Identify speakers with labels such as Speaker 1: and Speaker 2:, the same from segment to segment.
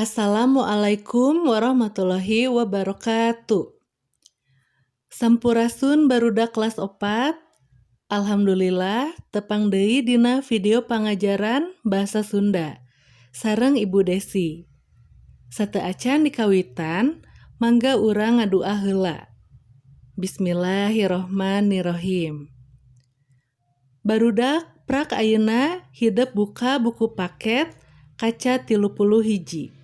Speaker 1: Assalamualaikum warahmatullahi wabarakatuh. Sampurasun barudak kelas 4. Alhamdulillah tepang deui dina video pangajaran Bahasa Sunda sareng Ibu Desi. Sateuacan dikawitan, mangga urang ngadua heula. Bismillahirrohmanirrohim. Barudak, prak ayeuna hidep buka buku paket kaca 31.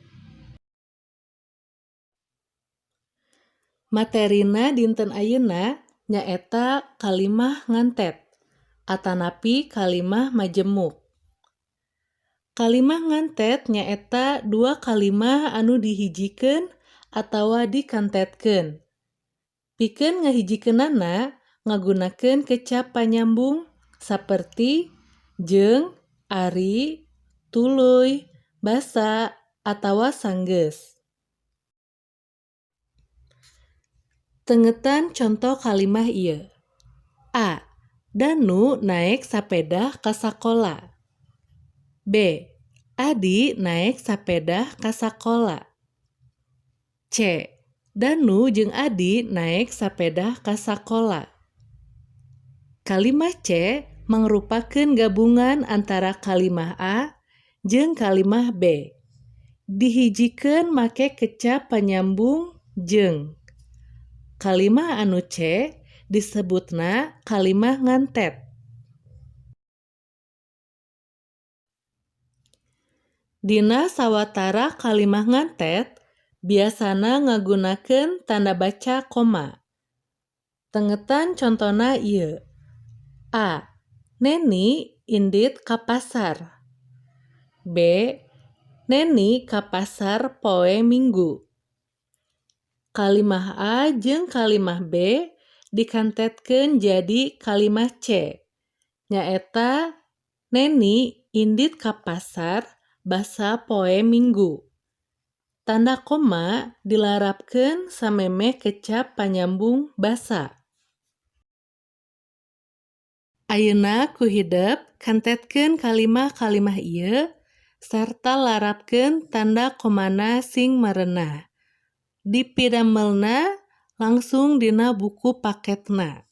Speaker 1: Materina dinten ayeuna nyaeta kalimah ngantet atanapi kalimah majemuk. Kalimah ngantet nyaeta dua kalimah anu dihijikeun atawa dikantetkeun. Pikeun ngahijikeunana ngagunakeun kecap panyambung saperti jeung, ari, tuluy, basa, atawa sanggeus. Tengetan conto kalimah ieu. A. Danu naek sapedah ka sakola. B. Adi naek sapedah ka sakola. C. Danu jeung Adi naek sapedah ka sakola. Kalimah C mangrupakeun gabungan antara kalimah A jeung kalimah B. Dihijikeun make kecap panyambung jeung. Kalimah anu C disebutna kalimah ngantet. Dina sawatara kalimah ngantet biasana ngagunakeun tanda baca koma. Tengetan contona ieu. A. Neni indit ka pasar. B. Neni ka pasar poe Minggu. Kalimah A jeung kalimah B dikantetkeun jadi kalimah C. Nyaeta Neni indit ka pasar basa poe Minggu. Tanda koma dilarapkeun samemeh kecap panyambung basa. Ayeuna ku hidep kantetkeun kalimah-kalimah ieu sarta larapkeun tanda komana sing merenah. Dipidamelna langsung dina buku paketna.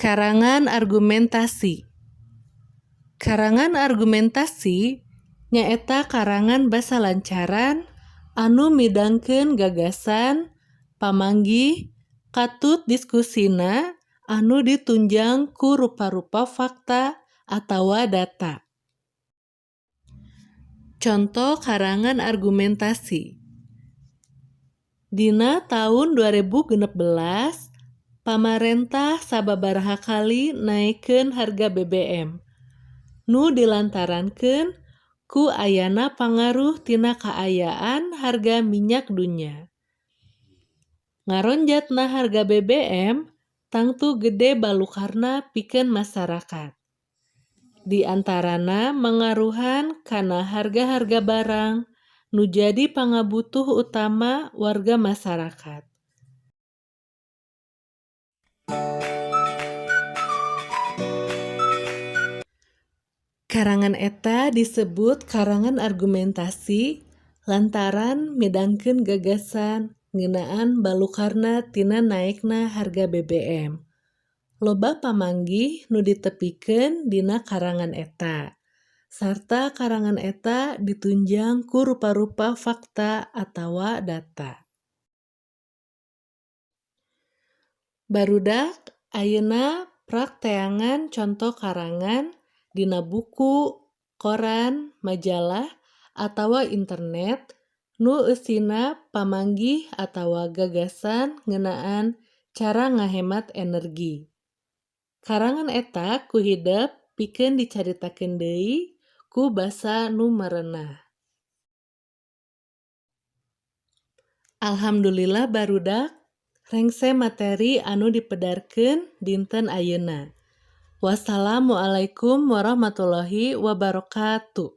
Speaker 1: Karangan argumentasi. Karangan argumentasi nyaeta karangan basa lancaran anu midangkeun gagasan, pamanggih, katut diskusina anu ditunjang ku rupa-rupa fakta atawa data. Conto karangan argumentasi. Dina taun 2016, pamarentah sababaraha kali naekkeun harga BBM. Nu dilantarankeun ku ayana pangaruh tina kaayaan harga minyak dunya. Ngaronjatna harga BBM tangtu gede balukarna pikeun masyarakat. Di antarana mangaruhan kana harga-harga barang nu jadi pangabutuh utama warga masyarakat. Karangan eta disebut karangan argumentasi lantaran midangkeun gagasan ngeunaan balukarna tina naekna harga BBM. Loba pamanggih nu ditepikeun dina karangan eta, sarta karangan eta ditunjang ku rupa-rupa fakta atawa data. Barudak, ayeuna prak teangan conto karangan dina buku, koran, majalah, atawa internet nu eusina pamanggih atawa gagasan ngeunaan cara ngahemat energi. Karangan eta ku hidep pikeun dicaritakeun deui ku basa nu merenah. Alhamdulillah barudak, Rengse materi anu dipedarkeun dinten ayeuna. Wassalamualaikum warahmatullahi wabarakatuh.